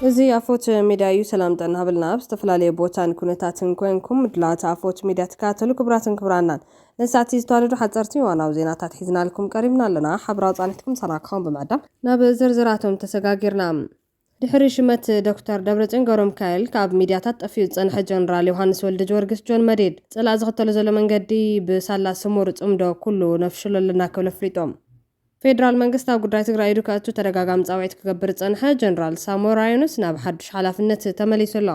እዚ ኣፎት ሚድያ እዩ። ሰላም ጥዕና ሃብልና። ኣብ ዝተፈላለየ ቦታን ኩነታትን ኮንኩም ምድላዋት ኣፎት ሚድያ ትከታተሉ ክቡራትን ክቡራናን፣ ንሳዕቲ ዝተዋደዱ ሓፀርቲ ዋናዊ ዜናታት ሒዝናልኩም ቀሪብና ኣለና። ሓብራዊ ፃኒሕትኩም ሰራክኹም ብምዕዳም ናብ ዝርዝራቶም ተሰጋጊርና። ድሕሪ ሽመት ዶክተር ደብረፅዮን ገብረ ሚካኤል ካብ ሚድያታት ጠፊኡ ዝፀንሐ ጀነራል ዮሃንስ ወልደ ጊዮርጊስ ጆን መዴድ፣ ፀላእ ዝኽተሎ ዘሎ መንገዲ ብሳላ ስሙር ፅምዶ ኩሉ ነፍሽሎ ኣለና ክብል ኣፍሊጦም። ፌደራል መንግስቲ ኣብ ጉዳይ ትግራይ ኢዱ ከእቱ ተደጋጋሚ ፃውዒት ክገብር ዝፀንሐ ጀነራል ሳሞራ ዮኑስ ናብ ሓዱሽ ሓላፍነት ተመሊሱ ኣሎ።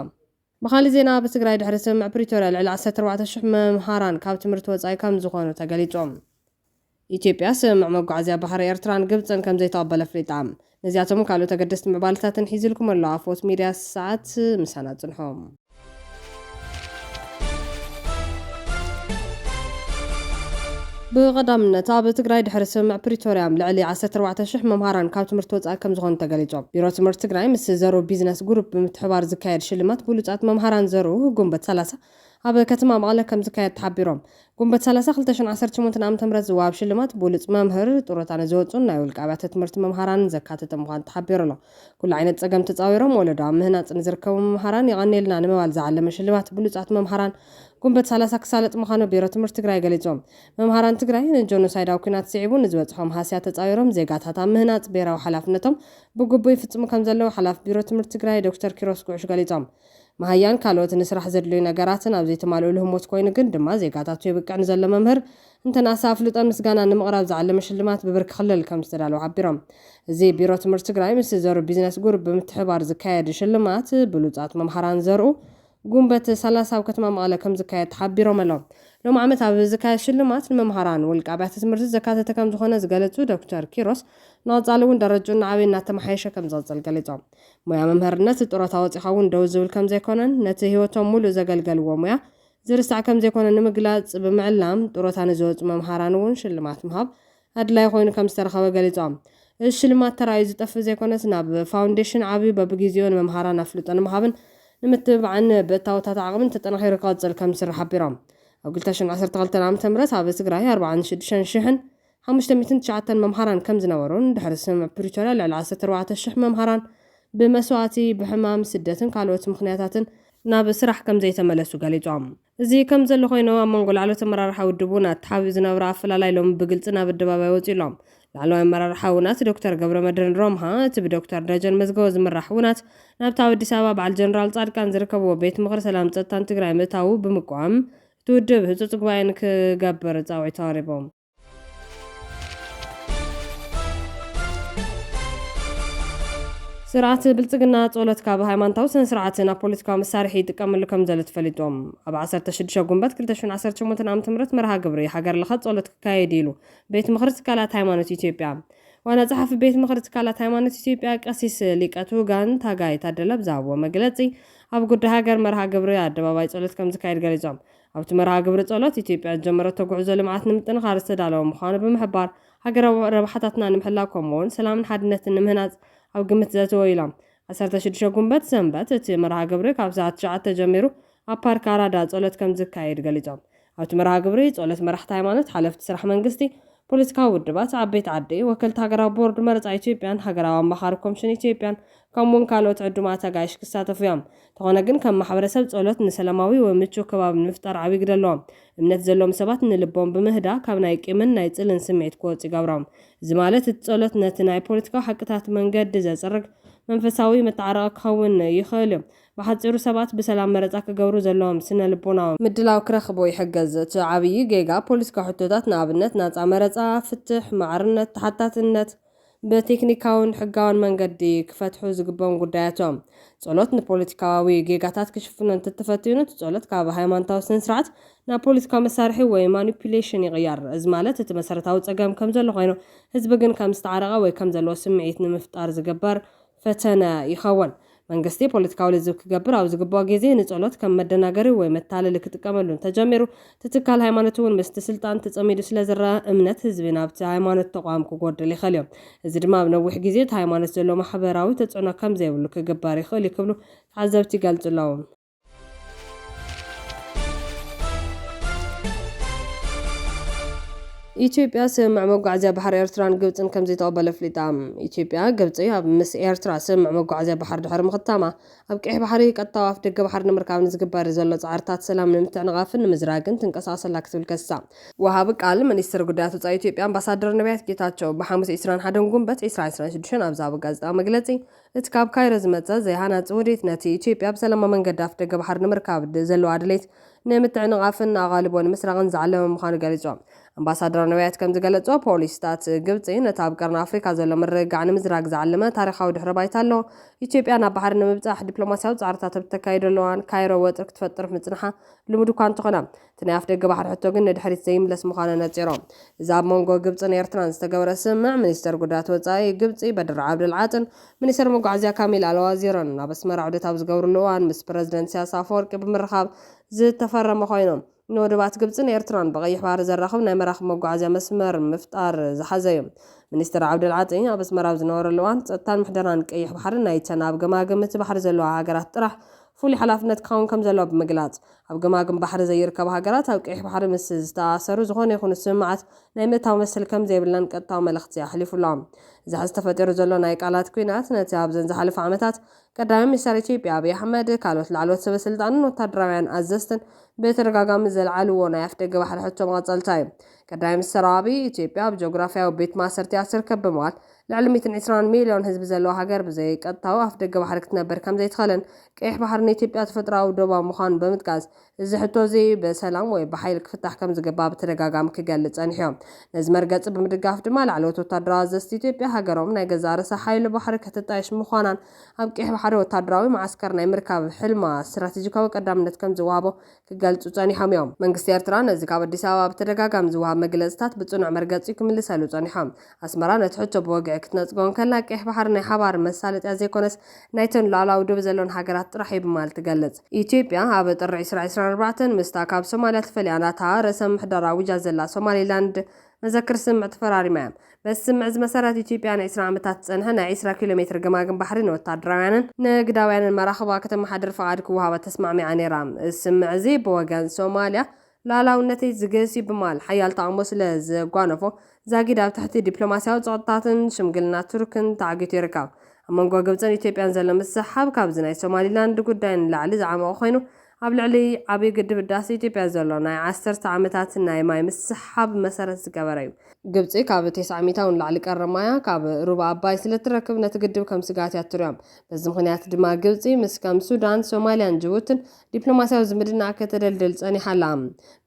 ብኻሊእ ዜና፣ ኣብ ትግራይ ድሕሪ ስምምዕ ፕሪቶርያ ልዕሊ ዓሰርተ ኣርባዕተ ሽሕ መምሃራን ካብ ትምህርቲ ወፃኢ ከም ዝኾኑ ተገሊጾም። ኢትዮጵያ ስምምዕ መጓዓዝያ ባሕሪ ኤርትራን ግብፅን ከም ዘይተቐበለ ኣፍሊጣ። ነዚኣቶም ካልኦት ኣገደስቲ ምዕባለታትን ሒዝልኩም ኣሎ ኣፎት ሚድያ ሰዓት ምሳና ጽንሖም። ብቐዳምነት ኣብ ትግራይ ድሕሪ ስምምዕ ፕሪቶርያ ልዕሊ ዓሰርተ ኣርባዕተ ሽሕ መምሃራን ካብ ትምህርቲ ወፃኢ ከም ዝኾኑ ተገሊጾም። ቢሮ ትምህርቲ ትግራይ ምስ ዘሩ ቢዝነስ ግሩፕ ብምትሕባር ዝካየድ ሽልማት ብሉጻት መምሃራን ዘሩ ጉንበት ሰላሳ ኣብ ከተማ መቐለ ከም ዝካየድ ተሓቢሮም። ጉንበት ሰላሳ ክልተ ሽሕን ዓሰርተ ሸሞንተን ዓመተ ምህረት ዝወሃብ ሽልማት ብሉጽ መምህር፣ ጡረታ ንዝወፁን ናይ ውልቀ ኣብያተ ትምህርቲ መምሃራንን ዘካተተ ምዃኑ ተሓቢሩ ኣሎ። ኩሉ ዓይነት ጸገም ተጻዊሮም ወለዶ ኣብ ምህናጽ ንዝርከቡ መምሃራን የቐንየልና ንምባል ዝዓለመ ሽልማት ብሉጻት መምሃራን ጉንበት ሰላሳ ክሳለጥ ምዃኑ ቢሮ ትምህርቲ ትግራይ ገሊጹ። መምሃራን ትግራይ ንጆኖሳይዳዊ ኲናት ስዒቡ ንዝበጽሖም ሃስያ ተጻዊሮም ዜጋታት ኣብ ምህናጽ ብሄራዊ ሓላፍነቶም ብግቡእ ይፍጽሙ ከም ዘለዉ ሓላፊ ቢሮ ትምህርቲ ትግራይ ዶክተር ኪሮስ ጉዕሽ ገሊጾም። መሃያን ካልኦት ንስራሕ ዘድልዩ ነገራትን ኣብ ዘይተማልኡሉ ህሞት ኮይኑ ግን ድማ ዜጋታቱ የብቅዕ ንዘሎ መምህር እንተናእሰ ኣፍልጦን ምስጋና ንምቕራብ ዝዓለመ ሽልማት ብብርኪ ክልል ከም ዝተዳለወ ሓቢሮም። እዚ ቢሮ ትምህርቲ ትግራይ ምስ ዘሩ ቢዝነስ ግሩፕ ብምትሕባር ዝካየድ ሽልማት ብሉጻት መምሃራን ዘርኡ ጉንበት ሰላሳ ኣብ ከተማ መቐለ ከም ዝካየድ ተሓቢሮም ኣለዉ። ሎም ዓመት ኣብ ዝካየድ ሽልማት ንመምሃራን ውልቀ ኣብያተ ትምህርቲ ዘካተተ ከም ዝኾነ ዝገለጹ ዶክተር ኪሮስ፣ ንቐጻሊ እውን ደረጅኡ እናዓበየ እናተመሓየሸ ከም ዝቕጽል ገሊጾም። ሞያ መምህርነት ጡረታ ወጺኻ እውን ደው ዝብል ከም ዘይኮነን ነቲ ህይወቶም ሙሉእ ዘገልገልዎ ሞያ ዝርሳዕ ከም ዘይኮነ ንምግላጽ ብምዕላም፣ ጡረታ ንዝወጹ መምሃራን እውን ሽልማት ምሃብ ኣድላይ ኮይኑ ከም ዝተረኸበ ገሊጾም። እዚ ሽልማት ተራእዩ ዝጠፍእ ዘይኮነስ ናብ ፋውንዴሽን ዓብዩ በብግዜኡ ንመምሃራን ኣፍልጦ ንምሃብን ንምትብባዕን ብእታወታት ዓቕምን ተጠናኺሩ ክቐጽል ከም ዝስራሕ ሓቢሮም። ኣብ ክልተ ሽሕን ዓሰርተ ክልተን ዓመተ ምህረት ኣብ ትግራይ ኣርባዓን ሽዱሽተን ሽሕን ሓሙሽተ ሚእትን ትሽዓተን መምሃራን ከም ዝነበሩን ድሕሪ ስምምዕ ፕሪቶርያ ልዕሊ ዓሰርተ ኣርባዕተ ሽሕ መምሃራን ብመስዋእቲ፣ ብሕማም፣ ስደትን ካልኦት ምኽንያታትን ናብ ስራሕ ከም ዘይተመለሱ ገሊጾም። እዚ ከም ዘሎ ኮይኑ ኣብ መንጎ ላዕለዎት ኣመራርሓ ውድብ እውን ኣተሓቢኡ ዝነበረ ኣፈላላይ ሎሚ ብግልጺ ናብ ኣደባባይ ወጺኡ ኣሎ። ላዕለዋይ ኣመራርሓ ውናት ዶክተር ገብረ መድህን ሮምሃ እቲ ብዶክተር ደጀን መዝገቦ ዝምራሕ ውናት ናብቲ ኣብ ኣዲስ ኣበባ በዓል ጀነራል ጻድቃን ዝርከብዎ ቤት ምኽሪ ሰላም ጸጥታን ትግራይ ምእታዉ ብምቋም እቲ ውድብ ህጹጽ ጉባኤ ንክገብር ጻውዒት ኣቕሪቦም። ስርዓት ብልጽግና ጸሎት ካብ ሃይማኖታዊ ስነ ስርዓት ናብ ፖለቲካዊ መሳርሒ ይጥቀመሉ ከም ዘሎ ተፈሊጦም። ኣብ ዓሰርተ ሽዱሽተ ጉንበት ክልተ ሽሕን ዓሰርተ ሸሞንተን ዓመተ ምህረት መርሃ ግብሪ ሃገር ለኸ ጸሎት ክካየድ ኢሉ ቤት ምኽሪ ትካላት ሃይማኖት ኢትዮጵያ። ዋና ጸሓፊ ቤት ምኽሪ ትካላት ሃይማኖት ኢትዮጵያ ቀሲስ ሊቀ ትውጋን ታጋይ ታደለ ብዝሃብዎ መግለጺ፣ ኣብ ጉዳይ ሃገር መርሃ ግብሪ ኣደባባይ ጸሎት ከም ዝካየድ ገሊጾም። ኣብቲ መርሃ ግብሪ ጸሎት፣ ኢትዮጵያ ዝጀመረቶ ጉዕዞ ልምዓት ንምጥንኻር ዝተዳለወ ምዃኑ ብምሕባር፣ ሃገራዊ ረብሓታትና ንምሕላው ከምኡ እውን ሰላምን ሓድነትን ንምህናጽ ኣብ ግምት ዘእተወ ኢሎም። ዓሰርተ ሽዱሽተ ጉንበት ሰንበት እቲ መርሃ ግብሪ ካብ ሰዓት ትሽዓተ ጀሚሩ ኣብ ፓርክ ኣራዳ ጸሎት ከም ዝካየድ ገሊጾም። ኣብቲ መርሃ ግብሪ ጸሎት መራሕቲ ሃይማኖት፣ ሓለፍቲ ስራሕ መንግስቲ፣ ፖለቲካዊ ውድባት፣ ዓበይቲ ዓዲ፣ ወከልቲ ሃገራዊ ቦርድ መረጻ ኢትዮጵያን ሃገራዊ ኣማኻሪ ኮሚሽን ኢትዮጵያን ከምኡውን ካልኦት ዕዱማት ኣጋይሽ ክሳተፉ እዮም። እንተኾነ ግን ከም ማሕበረሰብ ጸሎት ንሰላማዊ ወይ ምቹው ከባቢ ንምፍጣር ዓብዪ ግደ ኣለዎ። እምነት ዘለዎም ሰባት ንልቦም ብምህዳ ካብ ናይ ቂምን ናይ ጽልን ስምዒት ክወጹ ይገብሮም። እዚ ማለት እቲ ጸሎት ነቲ ናይ ፖለቲካዊ ሓቅታት መንገዲ ዘጽርግ መንፈሳዊ መተዓረቒ ክኸውን ይኽእል እዩ። ብሓጺሩ ሰባት ብሰላም መረጻ ክገብሩ ዘለዎም ስነ ልቦናዊ ምድላው ክረኽቡ ይሕግዝ። እቲ ዓብዪ ጌጋ ፖለቲካዊ ሕቶታት ንኣብነት ናጻ መረጻ፣ ፍትሕ፣ ማዕርነት፣ ተሓታትነት ብቴክኒካውን ሕጋውን መንገዲ ክፈትሑ ዝግብኦም ጉዳያት እዮም። ጸሎት ንፖለቲካዊ ጌጋታት ክሽፍኖ እንተተፈትዩ እቲ ጸሎት ካብ ሃይማኖታዊ ስነ ስርዓት ናብ ፖለቲካዊ መሳርሒ ወይ ማኒፑሌሽን ይቕየር። እዚ ማለት እቲ መሰረታዊ ጸገም ከም ዘሎ ኮይኑ ህዝቢ ግን ከም ዝተዓረቐ ወይ ከም ዘለዎ ስምዒት ንምፍጣር ዝግበር ፈተነ ይኸውን። መንግስቲ ፖለቲካዊ ልዝብ ክገብር ኣብ ዝግባኦ ግዜ ንጸሎት ከም መደናገሪ ወይ መታለሊ ክጥቀመሉ እንተጀሚሩ፣ እቲ ትካል ሃይማኖት እውን ምስቲ ስልጣን ተጸሚዱ ስለ ዝረኣ እምነት ህዝቢ ናብቲ ሃይማኖት ተቋም ክጎድል ይኽእል እዩ። እዚ ድማ ኣብ ነዊሕ ግዜ እቲ ሃይማኖት ዘለዎ ማሕበራዊ ተጽዕኖ ከም ዘይብሉ ክግበር ይኽእል እዩ ክብሉ ተዓዘብቲ ይገልጹ ኣለዉ። ኢትዮጵያ ስምምዕ መጓዓዝያ ባሕሪ ኤርትራን ግብጽን ከም ዘይተቐበለ ኣፍሊጣ። ኢትዮጵያ፣ ግብጺ ኣብ ምስ ኤርትራ ስምምዕ መጓዓዝያ ባሕሪ ድሕሪ ምኽታማ፣ ኣብ ቀይሕ ባሕሪ ቀጥታዊ ኣፍ ደገ ባሕሪ ንምርካብ ንዝግበር ዘሎ ጻዕርታት ሰላም ንምትዕንቓፍን ንምዝራግን ትንቀሳቐስ ኣላ ክትብል ከሲሳ። ወሃቢ ቃል ሚኒስትር ጉዳያት ወጻኢ ኢትዮጵያ ኣምባሳደር ነቢያት ጌታቸው ብሓሙስ ዕስራን ሓደን ጉንበት ዕስራ ዕስራን ሽዱሽተን ኣብ ዝሃቦ ጋዜጣዊ መግለጺ፣ እቲ ካብ ካይሮ ዝመጸ ዘይሃናጺ ውዲት ነቲ ኢትዮጵያ ብሰላማዊ መንገዲ ኣፍ ደገ ባሕሪ ንምርካብ ድ-፣ ዘለዋ ድሌት ንምትዕንቓፍን ኣቓልቦ ንምስራቕን ዝዓለመ ምዃኑ ገሊጹ። ኣምባሳደር ነቢያት ከም ዝገለጾ፣ ፖሊሲታት ግብጺ ነቲ ኣብ ቀርኒ ኣፍሪካ ዘሎ ምርግጋዕ ንምዝራግ ዝዓለመ ታሪኻዊ ድሕረ ባይታ ኣለዎ። ኢትዮጵያ ናብ ባሕሪ ንምብጻሕ ዲፕሎማስያዊ ጻዕርታት ኣብ እተካይደሉ እዋን ካይሮ ወጥሪ ክትፈጥር ምጽንሓ ልሙድ እኳ እንተኾነ፣ እቲ ናይ ኣፍ ደገ ባሕሪ ሕቶ ግን ንድሕሪት ዘይምለስ ምዃኑ ነጺሮም። እዚ ኣብ መንጎ ግብጽን ኤርትራን ዝተገበረ ስምምዕ፣ ሚኒስተር ጉዳያት ወጻኢ ግብጺ በድር ዓብደል ዓጥን ሚኒስተር መጓዓዝያ ካሚል ኣልዋዚርን ኣብ ኣስመራ ዑደት ኣብ ዝገብርሉ እዋን ምስ ፕረዚደንት ኢሳያስ ኣፈወርቂ ብምርኻብ ዝተፈረመ ኮይኑ፣ ንወደባት ግብጽን ኤርትራን ብቐይሕ ባሕሪ ዘራኽብ ናይ መራኽብ መጓዓዝያ መስመር ምፍጣር ዝሓዘ እዩ። ሚኒስተር ዓብደል ዓጢ ኣብ ኣስመራ ኣብ ዝነበረሉ እዋን፣ ጸጥታን ምሕደራን ቀይሕ ባሕሪ ናይተን ኣብ ገማግም እቲ ባሕሪ ዘለዋ ሃገራት ጥራሕ ፍሉይ ሓላፍነት ክኸውን ከም ዘለዎ ብምግላጽ፣ ኣብ ገማግም ባሕሪ ዘይርከባ ሃገራት ኣብ ቀይሕ ባሕሪ ምስ ዝተኣሰሩ ዝኾነ ይኹን ስምምዓት ናይ ምእታው መሰል ከም ዘይብለን ቀጥታዊ መልእኽቲ ኣሕሊፉ ኣሎ። እዚ ሐዚ ተፈጢሩ ዘሎ ናይ ቃላት ኲናት፣ ነቲ ኣብዘን ዝሓለፈ ዓመታት ቀዳማይ ሚኒስተር ኢትዮጵያ ኣብይ ኣሕመድ፣ ካልኦት ላዕለዎት ሰበ ስልጣንን ወታደራውያን ኣዘዝትን ብተደጋጋሚ ዘልዓልዎ ናይ ኣፍደገ ባሕሪ ሕቶ መቐጸልታ እዩ። ቀዳማይ ሚኒስተር ኣብይ፣ ኢትዮጵያ ኣብ ጂኦግራፊያዊ ቤት ማእሰርቲ እያ ትርከብ ብምባል፣ ልዕሊ ሚእትን ዕስራን ሚልዮን ህዝቢ ዘለዋ ሃገር ብዘይ ቀጥታዊ ኣፍደገ ባሕሪ ክትነብር ከም ዘይትኽእልን ቀይሕ ባሕሪ ንኢትዮጵያ ተፈጥሮኣዊ ዶባዊ ምዃኑ ብምጥቃስ፣ እዚ ሕቶ እዚ ብሰላም ወይ ብሓይሊ ክፍታሕ ከም ዝግባእ ብተደጋጋሚ ክገልጽ ጸኒሑ እዩ። ነዚ መርገጺ ብምድጋፍ ድማ፣ ላዕለዎት ወታደራዊ ኣዘዝቲ ኢትዮጵያ፣ ሃገሮም ናይ ገዛእ ርእሳ ሓይሊ ባሕሪ ከተጣይሽ ምዃናን ኣብ ቀይሕ ባሕሪ ወታደራዊ መዓስከር ናይ ምርካብ ሕልማ ስትራቴጂካዊ ቀዳምነት ከም ዝወሃቦ ክገልጹ ጸኒሖም እዮም። መንግስቲ ኤርትራ ነዚ ካብ ኣዲስ ኣበባ ብተደጋጋሚ ዝወሃብ መግለጽታት ብጽኑዕ መርገጺ ክምልሰሉ ጸኒሖም። ኣስመራ ነቲ ሕቶ ብወግዒ ክትነጽጎ እንከላ፣ ቀይሕ ባሕሪ ናይ ሓባር መሳለጥያ ዘይኮነስ፣ ናይተን ሉዓላዊ ዶብ ዘለወን ሃገራት ጥራሕ እዩ ብምባል ትገልጽ። ኢትዮጵያ ኣብ ጥሪ ዕስራ ዕስራን ኣርባዕተን ምስታ ካብ ሶማልያ ተፈልያ ናታ ርእሰ ምምሕዳር ኣዊጃ ዘላ ሶማሊላንድ መዘክር ስምምዕ ተፈራሪማ እያ። በዚ ስምምዕ እዚ መሰረት፣ ኢትዮጵያ ንዕስራ ዓመታት ዝጸንሐ ናይ ዕስራ ኪሎ ሜትር ገማግም ባሕሪ ንወታደራውያንን ንግዳውያንን መራኽባ ከተመሓድር ፍቓድ ክወሃባ ተስማዕሚዓ ነይራ። እዚ ስምምዕ እዚ ብወገን ሶማልያ ሉዓላውነተይ ዝገስ እዩ ብምባል ሓያል ተቓውሞ ስለ ዘጓነፎ፣ ዛጊድ ኣብ ትሕቲ ዲፕሎማስያዊ ጸቕጥታትን ሽምግልና ቱርክን ተዓጊቱ ይርከብ። ኣብ መንጎ ግብጽን ኢትዮጵያን ዘሎ ምስሕሓብ ካብዚ ናይ ሶማሊላንድ ጉዳይ ንላዕሊ ዝዓመቐ ኮይኑ፣ ኣብ ልዕሊ ዓብዪ ግድብ ህዳሰ ኢትዮጵያ ዘሎ ናይ ዓሰርተ ዓመታት ናይ ማይ ምስሕሓብ መሰረት ዝገበረ እዩ። ግብጺ ካብ ተስዓ ሚእታዊ ንላዕሊ ቀረብ ማያ ካብ ሩባ ኣባይ ስለ እትረክብ፣ ነቲ ግድብ ከም ስግኣት እያ እትሪኦ። በዚ ምኽንያት ድማ ግብጺ ምስ ከም ሱዳን፣ ሶማልያን ጅቡትን ዲፕሎማስያዊ ዝምድና ከተደልድል ጸኒሓ ኣላ።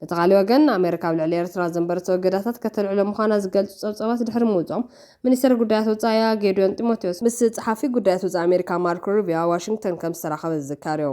በቲ ካልእ ወገን፣ ኣሜሪካ ኣብ ልዕሊ ኤርትራ ዘንበረቶ እገዳታት ከተልዕሎ ምዃና ዝገልጹ ጸብጻባት ድሕሪ ምውጽኦም፣ ሚኒስተር ጉዳያት ወጻኢኣ ጌዲዮን ጢሞቴዎስ ምስ ጸሓፊ ጉዳያት ወጻኢ ኣሜሪካ ማርኮ ሩቢዮ ኣብ ዋሽንግተን ከም ዝተራኸበ ዝዝከር እዩ።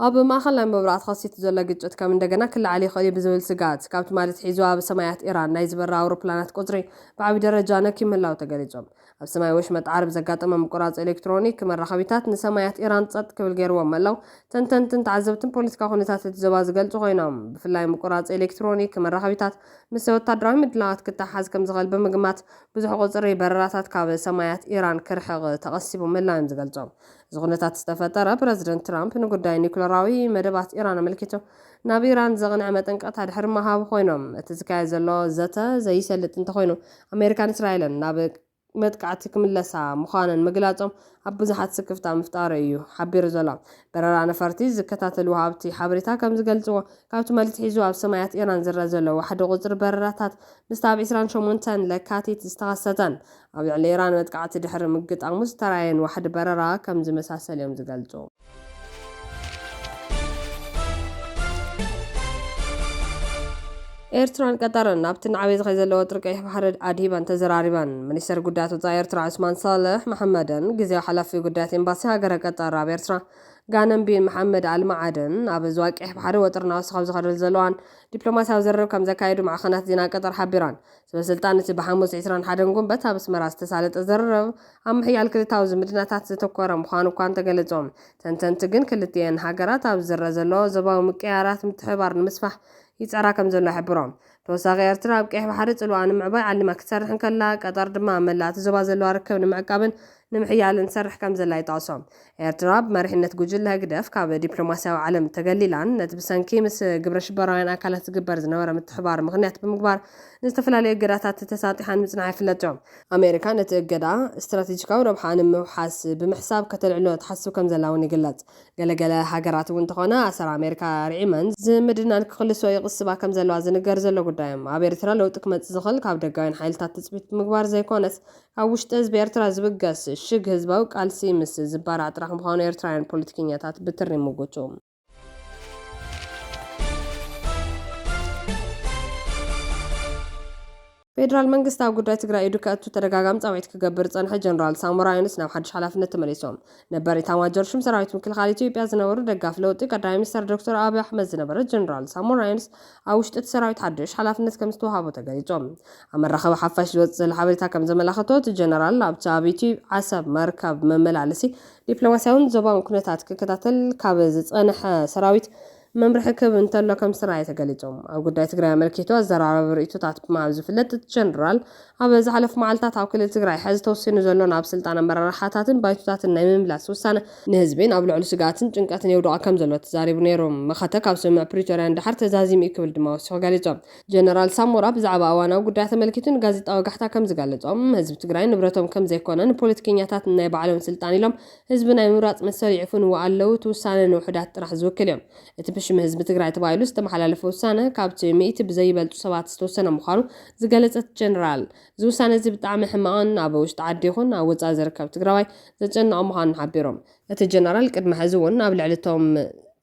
ኣብ ማእኸል ናይ ምብራቕ ተኸሲቱ ዘሎ ግጭት ከም እንደገና ክለዓል ይኽእል እዩ ብዝብል ስግኣት፣ ካብ ትማሊ ኣትሒዙ ኣብ ሰማያት ኢራን ናይ ዝበራ ኣውሮፕላናት ቁጽሪ ብዓቢ ደረጃ ነኪ ምህላው ተገሊጹ። ኣብ ሰማይ ወሽመጥ ዓረብ ዘጋጠመ ምቁራጽ ኤሌክትሮኒክ መራኸቢታት ንሰማያት ኢራን ጸጥ ክብል ገይርዎም ምህላው ተንተንትን ተዓዘብትን ፖለቲካዊ ኩነታት እቲ ዞባ ዝገልጹ ኮይኖም፣ ብፍላይ ምቁራጽ ኤሌክትሮኒክ መራኸቢታት ምስ ወታደራዊ ምድላዋት ክተሓሓዝ ከም ዝኽእል ብምግማት፣ ብዙሕ ቁጽሪ በረራታት ካብ ሰማያት ኢራን ክርሕቕ ተቐሲቡ ምህላው እዮም ዝገልጹ። እዚ ኩነታት ዝተፈጠረ፣ ፕረዚደንት ትራምፕ ንጉዳይ ኒኩለራዊ መደባት ኢራን ኣመልኪቱ ናብ ኢራን ዘቕንዐ መጠንቀቕታ ድሕሪ ምሃቡ ኮይኖም፣ እቲ ዝካየድ ዘሎ ዘተ ዘይሰልጥ እንተኾይኑ፣ ኣሜሪካን እስራኤልን ናብ መጥቃዕቲ ክምለሳ ምዃነን ምግላጾም ኣብ ብዙሓት ስክፍታ ምፍጣሩ እዩ ሓቢሩ ዘሎ። በረራ ነፈርቲ ዝከታተሉ ወሃብቲ ሓበሬታ ከም ዝገልጽዎ፣ ካብ ትማሊ ኣትሒዙ ኣብ ሰማያት ኢራን ዝረአ ዘሎ ዋሕዲ ቁጽሪ በረራታት፣ ምስቲ ኣብ ዕስራን ሸሞንተን ለካቲት ዝተኸሰተን ኣብ ልዕሊ ኢራን መጥቃዕቲ ድሕሪ ምግጣሙ ዝተራየን ዋሕዲ በረራ ከም ዝመሳሰል እዮም ዝገልጹ። ኤርትራን ቀጠርን ኣብቲ እናዓበየ ዝኸይድ ዘሎ ወጥሪ ቀይሕ ባሕሪ ኣድሂበን ተዘራሪበን። ሚኒስተር ጉዳያት ወጻኢ ኤርትራ ዑስማን ሳልሕ መሐመድን ግዜያዊ ሓላፊ ጉዳያት ኤምባሲ ሃገረ ቀጠር ኣብ ኤርትራ ጋነም ቢን መሓመድ ኣልማዓድን ኣብ ዞባ ቀይሕ ባሕሪ ወጥሪ እናወሰኸ ኣብ ዝኸደሉ ዘለዋን ዲፕሎማስያዊ ዝርርብ ከም ዘካየዱ ማዕኸናት ዜና ቀጠር ሓቢራን። ሰበ ስልጣን እቲ ብሓሙስ ዕስራን ሓደን ጉንበት ኣብ ኣስመራ ዝተሳለጠ ዝርርብ ኣብ ምሕያል ክልታዊ ዝምድናታት ዘተኮረ ምዃኑ እኳ እንተገለጾም፣ ተንተንቲ ግን ክልቲኤን ሃገራት ኣብ ዝረ ዘሎ ዞባዊ ምቅያራት ምትሕብባር ንምስፋሕ ይጸራ ከም ዘሎ ይሕብሮም። ተወሳኺ ኤርትራ ኣብ ቀይሕ ባሕሪ ጽልዋ ንምዕባይ ዓሊማ ክትሰርሕ እንከላ፣ ቀጠር ድማ ኣብ መላእ እቲ ዞባ ዘለዋ ርክብ ንምዕቃብን ንምሕያልን ትሰርሕ ከም ዘላ ይጠቕሶም። ኤርትራ ብመሪሕነት ጉጅለ ህግደፍ ካብ ዲፕሎማስያዊ ዓለም ተገሊላን ነቲ ብሰንኪ ምስ ግብረ ሽበራውያን ኣካላት ዝግበር ዝነበረ ምትሕባር ምኽንያት ብምግባር ንዝተፈላለዩ እገዳታት ተሳጢሓን ምጽንሓ ይፍለጥ እዮም። ኣሜሪካ ነቲ እገዳ ስትራቴጂካዊ ረብሓ ንምውሓስ ብምሕሳብ ከተልዕሎ ትሓስብ ከም ዘላ እውን ይግለጽ። ገለገለ ሃገራት እውን እንተኾነ ኣሰር ኣሜሪካ ርዒመን ዝምድናን ክኽልሶ ይቕስባ ከም ዘለዋ ዝንገር ዘሎ ጉዳይ እዮም። ኣብ ኤርትራ ለውጢ ክመጽእ ዝኽእል ካብ ደጋውያን ሓይልታት ትጽቢት ብምግባር ዘይኮነስ ካብ ውሽጢ ህዝቢ ኤርትራ ዝብገስ ሽግ ህዝባዊ ቃልሲ ምስ ዝባራዕ ጥራሕ ምዃኑ ኤርትራውያን ፖለቲከኛታት ብትሪ ይምጉቱ። ፌደራል መንግስቲ ኣብ ጉዳይ ትግራይ ኢዱ ከእቱ ተደጋጋሚ ጻውዒት ክገብር ጸንሐ ጀነራል ሳሞራ ዩኑስ ናብ ሓድሽ ሓላፍነት ተመሊሶም። ነበር ኢታማጆር ሹም ሰራዊት ምክልኻል ኢትዮጵያ ዝነበሩ ደጋፍ ለውጢ ቀዳማይ ሚኒስተር ዶክተር ኣብይ ኣሕመድ ዝነበረ ጀነራል ሳሞራ ዩኑስ ኣብ ውሽጢ እቲ ሰራዊት ሓድሽ ሓላፍነት ከም ዝተዋሃቦ ተገሊጾም። ኣብ መራኸቢ ሓፋሽ ዝወጽእ ዘሎ ሓበሬታ ከም ዘመላኸቶ እቲ ጀነራል ኣብቲ ኣብ ዩቲዩብ ዓሰብ መርከብ መመላለሲ ዲፕሎማስያውን ዞባውን ኩነታት ክከታተል ካብ ዝጸንሐ ሰራዊት መምርሒ ክህብ እንተሎ ከም ዝተራእየ ተገሊጾም። ኣብ ጉዳይ ትግራይ ኣመልኪቱ ኣዘራራቢ ርእይቶታት ብምሃብ ዝፍለጥ እቲ ጀነራል ኣብ ዝሓለፉ መዓልታት ኣብ ክልል ትግራይ ሕዚ ተወሲኑ ዘሎ ናብ ስልጣን ኣመራርሓታትን ባይቶታትን ናይ ምምላስ ውሳነ ንህዝቢ ናብ ልዕሊ ስግኣትን ጭንቀትን የውድቖ ከም ዘሎ ተዛሪቡ ነይሩ። መኸተ ካብ ስምምዕ ፕሪቶርያ ንደሓር ተዛዚሙ እዩ ክብል ድማ ወሲኹ ገሊጹ። ጀነራል ሳሞራ ብዛዕባ እዋናዊ ጉዳይ ተመልኪቱ ንጋዜጣዊ ጋሕታ ከም ዝገለጾም ህዝቢ ትግራይ ንብረቶም ከም ዘይኮነ ንፖለቲከኛታት ናይ ባዕሎም ስልጣን ኢሎም ህዝቢ ናይ ምምራጽ መሰል ይዕፍንዎ ኣለዉ። እቲ ውሳነ ንውሑዳት ጥራሕ ዝውክል እዮም። እቲ ብሽም ህዝቢ ትግራይ ተባሂሉ ዝተመሓላለፈ ውሳነ ካብቲ ሚእቲ ብዘይበልጹ ሰባት ዝተወሰነ ምዃኑ ዝገለጸት ጀነራል እዚ ውሳነ እዚ ብጣዕሚ ሕማቕን ኣብ ውሽጢ ዓዲ ይኹን ኣብ ወጻኢ ዝርከብ ትግራዋይ ዘጨነቐ ምዃኑን ሓቢሮም። እቲ ጀነራል ቅድሚ ሕዚ እውን ኣብ ልዕሊ እቶም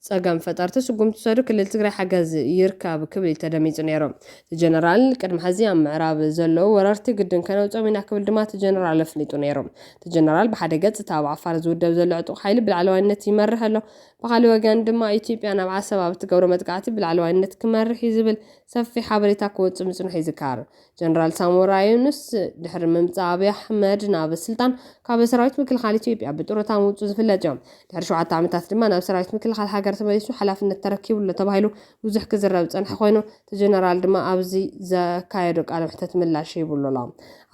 ጸገም ፈጠርቲ ስጉምቲ ዝወሰዱ ክልል ትግራይ ሓገዝ ይርከብ ክብል እዩ ተደሚጹ ነይሩ። እቲ ጀነራል ቅድሚ ሕዚ ኣብ ምዕራብ ዘለዉ ወረርቲ ግድን ከነውጾም ኢና ክብል ድማ እቲ ጀነራል ኣፍሊጡ ነይሩ። እቲ ጀነራል ብሓደ ገጽ እቲ ኣብ ዓፋር ዝውደብ ዘሎ ዕጡቕ ሓይሊ ብላዕለዋይነት ይመርሕ ኣሎ፣ ብኻልእ ወገን ድማ ኢትዮጵያ ናብ ዓሰብ ኣብ እትገብሮ መጥቃዕቲ ብላዕለዋይነት ክመርሕ እዩ ዝብል ሰፊሕ ሓበሬታ ክወጽእ ምጽንሑ ይዝከር። ጀነራል ሳሞራ ዩኑስ ድሕሪ ምምጻእ ኣብይ ኣሕመድ ናብ ስልጣን ካብ ሰራዊት ምክልኻል ኢትዮጵያ ብጡረታ ምውጽኡ ዝፍለጥ እዮም። ድሕሪ ሸውዓተ ዓመታት ድማ ናብ ሰራዊት ምክልኻል ሃገር ተመሊሱ ሓላፍነት ተረኪቡ ኣሎ ተባሂሉ ብዙሕ ክዝረብ ዝጸንሐ ኮይኑ እቲ ጀነራል ድማ ኣብዚ ዘካየዶ ቃለ መሕተት ምላሽ ሂቡሉ ኣሎ።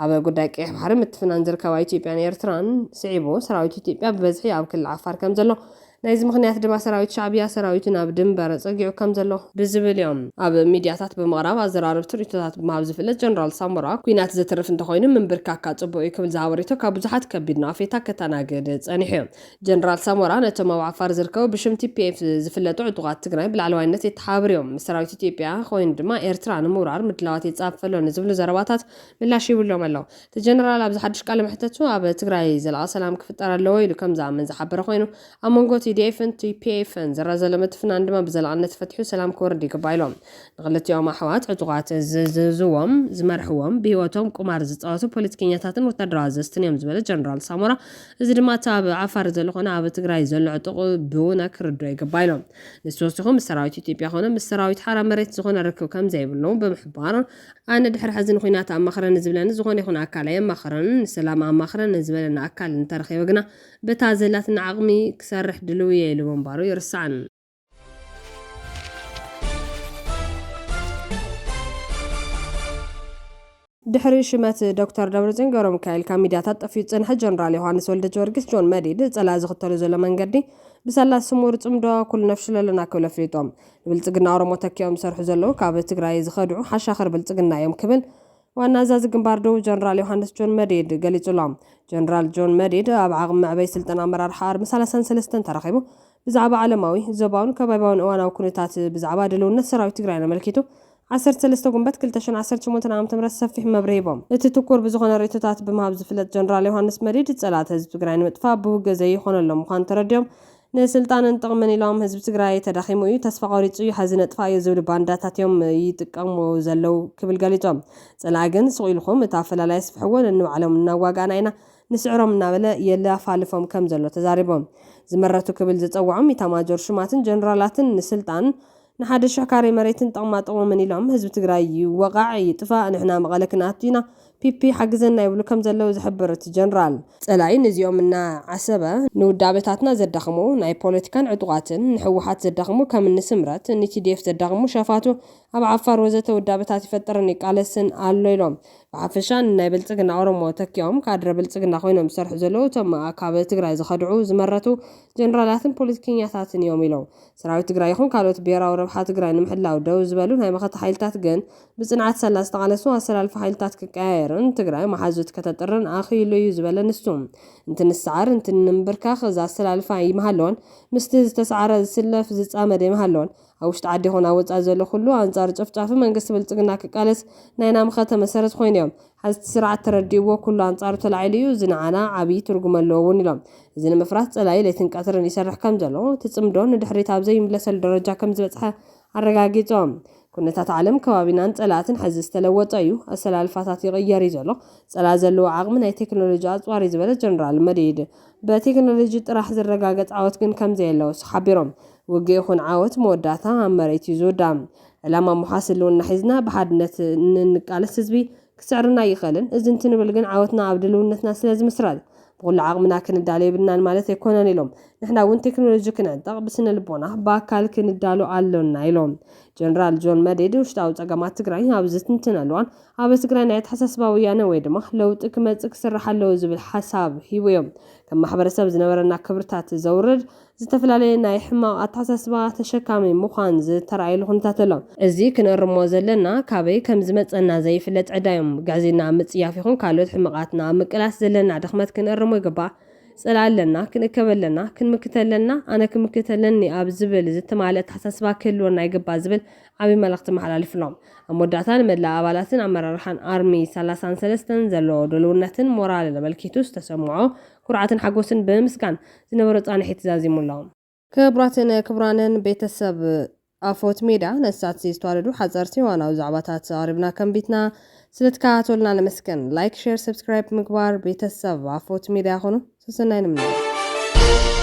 ኣብ ጉዳይ ቀይሕ ባሕሪ ምትፍናን ዝርከባ ኢትዮጵያን ኤርትራን ስዒቡ ሰራዊት ኢትዮጵያ ብበዝሒ ኣብ ክልል ዓፋር ከም ዘሎ ናይዚ ምኽንያት ድማ ሰራዊት ሻዕብያ ሰራዊቱ ናብ ድንበር ጸጊዑ ከም ዘሎ ብዝብል እዮም ኣብ ሚድያታት ብምቕራብ ኣዘራረብቲ ርእይቶታት ብምሃብ ዝፍለጥ ጀነራል ሳሞራ ኩናት ዘትርፍ እንተኾይኑ ምንብርካካ ጽቡቕ እዩ ክብል ዝሃቦ ርእይቶ ካብ ብዙሓት ከቢድ ነቐፌታ ከተናግድ ጸኒሑ እዩ። ጀነራል ሳሞራ ነቶም ኣብ ዓፋር ዝርከቡ ብሽም ቲ ፒ ኤፍ ዝፍለጡ ዕጡቓት ትግራይ ብላዕለዋይነት የተሓባብር እዮም። ምስ ሰራዊት ኢትዮጵያ ኮይኑ ድማ ኤርትራ ንምውራር ምድላዋት የጻፈ ኣሎ ንዝብሉ ዘረባታት ምላሽ ይብሎም ኣሎ። እቲ ጀነራል ኣብዚ ሓድሽ ቃለ መሕተቱ ኣብ ትግራይ ዘላቒ ሰላም ክፍጠር ኣለዎ ኢሉ ከም ዝኣምን ዝሓበረ ኮይኑ ኣብ መንጎ ቲ ዲ ኤፍን ቲ ፒ ኤፍን ዝረኣ ዘሎ ምትፍናን ድማ ብዘላቕነት ፈትሑ ሰላም ክወርድ ይግባእ ኢሎም። ንክልቲኦም ኣሕዋት ዕጡቓት ዝዝዝዎም ዝመርሕዎም ብህይወቶም ቁማር ዝፃወቱ ፖለቲከኛታትን ወታደራዊ ኣዘዝትን እዮም ዝበለ ጀነራል ሳሞራ እዚ ድማ እቲ ኣብ ዓፋር ዘሎ ኮነ ኣብ ትግራይ ዘሎ ዕጡቕ ብውነ ክርዶ ይግባእ ኢሎም። ንሱ ወሲኹ ምስ ሰራዊት ኢትዮጵያ ኮነ ምስ ሰራዊት ሓራ መሬት ዝኾነ ርክብ ከም ዘይብሎም ብምሕባር ኣነ ድሕሪ ሕዚ ንኹናት ኣማኽረኒ ዝብለኒ ዝኾነ ይኹን ኣካል ኣየማኽረንን ንሰላም ኣማኽረኒ ዝበለኒ ኣካል እንተረኺበ ግና በታ ዘላትና ዓቕሚ ክሰርሕ ድልው እየ ኢሉ ምንባሩ ይርሳዕን። ድሕሪ ሽመት ዶክተር ደብረፅዮን ገብረሚካኤል ካብ ሚድያታት ጠፊኡ ዝፀንሐ ጀነራል ዮሃንስ ወልደጀወርጊስ ጆን መዲድ ፀላኢ ዝኽተሎ ዘሎ መንገዲ ብሳላ ስሙር ፅምዶ ኩሉ ነፍሽለለና ክብል ኣፍሊጦም። ንብልፅግና ኦሮሞ ተኪኦም ዝሰርሑ ዘለዉ ካብ ትግራይ ዝኸድዑ ሓሻኽር ብልፅግና እዮም ክብል ዋና ኣዛዚ ግንባር ደቡብ ጀነራል ዮሃንስ ጆን መዲድ ገሊጹ ኣሎ። ጀነራል ጆን መዲድ ኣብ ዓቕሚ መዕበይ ስልጠና ኣመራርሓ ኣርሚ ሰላሳን ሰለስተን ተረኺቡ ብዛዕባ ዓለማዊ፣ ዞባውን ከባቢያውን እዋናዊ ኩነታት ብዛዕባ ድልውነት ሰራዊት ትግራይን ኣመልኪቱ ዓሰርተ ሰለስተ ጉንበት ክልተ ሽሕን ዓሰርተ ሸሞንተን ዓመተ ምህረት ሰፊሕ መብርሂ ሂቦም። እቲ ትኩር ብዝኾነ ርእይቶታት ብምሃብ ዝፍለጥ ጀነራል ዮሃንስ መዲድ ጸላእቲ ህዝቢ ትግራይ ንምጥፋእ ብውግእ ዘይኾነሎም ምዃኑ ተረዲኦም ንስልጣንን ጥቕምን ኢሎም ህዝቢ ትግራይ ተዳኺሙ እዩ፣ ተስፋ ቆሪፁ እዩ፣ ሐዚ ነጥፋ እዩ ዝብሉ ባንዳታት እዮም ይጥቀሙ ዘለዉ ክብል ገሊፆም። ፀላኢ ግን ስቕ ኢልኩም እቲ ኣፈላላይ ኣስፍሕዎ ነንባዕሎም እናዋጋእና ኢና ንስዕሮም እናበለ የለፋልፎም ከም ዘሎ ተዛሪቦም። ዝመረቱ ክብል ዝፀውዖም ኢታማጆር ሹማትን ጀነራላትን ንስልጣን ንሓደ ሽሕ ካሬ መሬትን ጥቕማ ጥቕሞምን ኢሎም ህዝቢ ትግራይ ይወቓዕ ይጥፋእ ንሕና መቐለ ክንኣቱ ኢና ፒፒ ሓግዘና ይብሉ ከም ዘለዉ ዝሕብር እቲ ጀነራል። ፀላኢ ነዚኦም እናዓሰበ ንውዳበታትና ዘዳኽሙ ናይ ፖለቲካን ዕጡቓትን ንህወሓት ዘዳኽሙ ከም ንስምረት ንቲዲኤፍ ዘዳኽሙ ሸፋቱ ኣብ ዓፋር ወዘተ ውዳበታት ይፈጥርን ይቃለስን ኣሎ ኢሎም። ብሓፈሻ ንናይ ብልጽግና ኦሮሞ ተኪኦም ካድረ ብልጽግና ኮይኖም ዝሰርሑ ዘለዉ እቶም ካብ ትግራይ ዝኸድዑ ዝመረቱ ጀነራላትን ፖለቲከኛታትን እዮም ኢሎም። ሰራዊት ትግራይ ይኹን ካልኦት ብሄራዊ ረብሓ ትግራይ ንምሕላው ደው ዝበሉ ናይ መኸተ ሓይልታት ግን ብጽንዓት ሳላ ዝተቓለሱ ኣሰላልፋ ሓይልታት ክቀያየርን ትግራይ መሓዙት ከተጥርን ኣኽኢሉ እዩ ዝበለ ንሱ። እንትንሰዓር እንትንምብርካኽ እዛ ኣሰላልፋ ይመሃለዎን ምስቲ ዝተሰዓረ ዝስለፍ ዝጻመድ ይመሃለዎን ኣብ ውሽጢ ዓዲ ይኹን ኣብ ወጻኢ ዘሎ ኩሉ ኣንጻር ጨፍጫፊ መንግስቲ ብልጽግና ክቃለስ ናይና መኸተ መሰረት ኮይኑ እዮም። ሓዝቲ ስርዓት ተረዲእዎ ኩሉ ኣንጻሩ ተላዒሉ እዩ። እዚ ንዓና ዓብዪ ትርጉም ኣለዎ እውን ኢሎም። እዚ ንምፍራስ ጸላኢ ለይትን ቀትርን ይሰርሕ ከም ዘሎ እቲ ጽምዶ ንድሕሪት ኣብ ዘይምለሰሉ ደረጃ ከም ዝበጽሐ ኣረጋጊጾም። ኩነታት ዓለም ከባቢናን ጸላእትን ሕዚ ዝተለወጠ እዩ። ኣሰላልፋታት ይቕየር እዩ ዘሎ። ጸላ ዘለዎ ዓቕሚ ናይ ቴክኖሎጂ ኣጽዋር እዩ ዝበለ ጀነራል መዲድ በቴክኖሎጂ ጥራሕ ዝረጋገጽ ዓወት ግን ከም ዘየለ ወሱ ሓቢሮም። ውግእ ይኹን ዓወት መወዳእታ ኣብ መሬት እዩ ዝውዳእ። ዕላማ ምሓስ ህልውና ሒዝና ብሓድነት ንንቃለስ ህዝቢ ክስዕርና ይኽእልን። እዚ እንትንብል ግን ዓወትና ኣብ ድልውነትና ስለ ዝምስረት ብኩሉ ዓቕምና ክንዳለ የብልናን ማለት ኣይኮነን ኢሎም። ንሕና እውን ቴክኖሎጂ ክንዕጠቕ ብስነ ልቦና ብኣካል ክንዳሎ ኣሎና ኢሎም። ጀነራል ጆን መዴድ ውሽጣዊ ጸገማት ትግራይ ኣብ ዝትንትነሉዋን ኣብ ትግራይ ናይ ኣተሓሳስባ ወያነ ወይ ድማ ለውጢ ክመጽእ ክስራሕ ኣለዎ ዝብል ሓሳብ ሂቡ እዮም። ከም ማሕበረሰብ ዝነበረና ክብርታት ዘውርድ ዝተፈላለየ ናይ ሕማቕ ኣተሓሳስባ ተሸካሚ ምዃን ዝተረኣየሉ ኩነታት ኣሎ። እዚ ክንእርሞ ዘለና ካበይ ከም ዝመጸና ዘይፍለጥ ዕዳ እዮም። ግዕዝና ኣብ ምጽያፍ ይኹን ካልኦት ሕመቓትና ኣብ ምቅላስ ዘለና ድኽመት ክንእርሞ ይግባእ። ጽላእ ኣለና፣ ክንእከብ ኣለና፣ ክንምክት ኣለና፣ ኣነ ክምክት ኣለኒ ኣብ ዝብል ዝትማለ ኣተሓሳስባ ክህልወና ይግባእ ዝብል ዓብዪ መልእኽቲ መሓላሊፉ ኣሎ። ኣብ መወዳእታ ንመላእ ኣባላትን ኣመራርሓን ኣርሚ ሰላሳን ሰለስተን ዘሎ ድልውነትን ሞራልን ኣመልኪቱ ዝተሰምዖ ኩርዓትን ሓጎስን ብምምስጋን ዝነበሮ ጻንሒት ዛዚሙ ኣሎ። ክቡራትን ክቡራንን ቤተሰብ ኣፎት ሜዳ ነሳት ዝተዋደዱ ሓፀርቲ ዋናዊ ዛዕባታት ኣቕሪብና ከም ቢትና ስለትከታተሉና ነመስግን። ላይክ፣ ሼር፣ ሰብስክራይብ ምግባር ቤተሰብ ኣፎት ሜዳ ይኹኑ። ሰሰናይ ንምንና።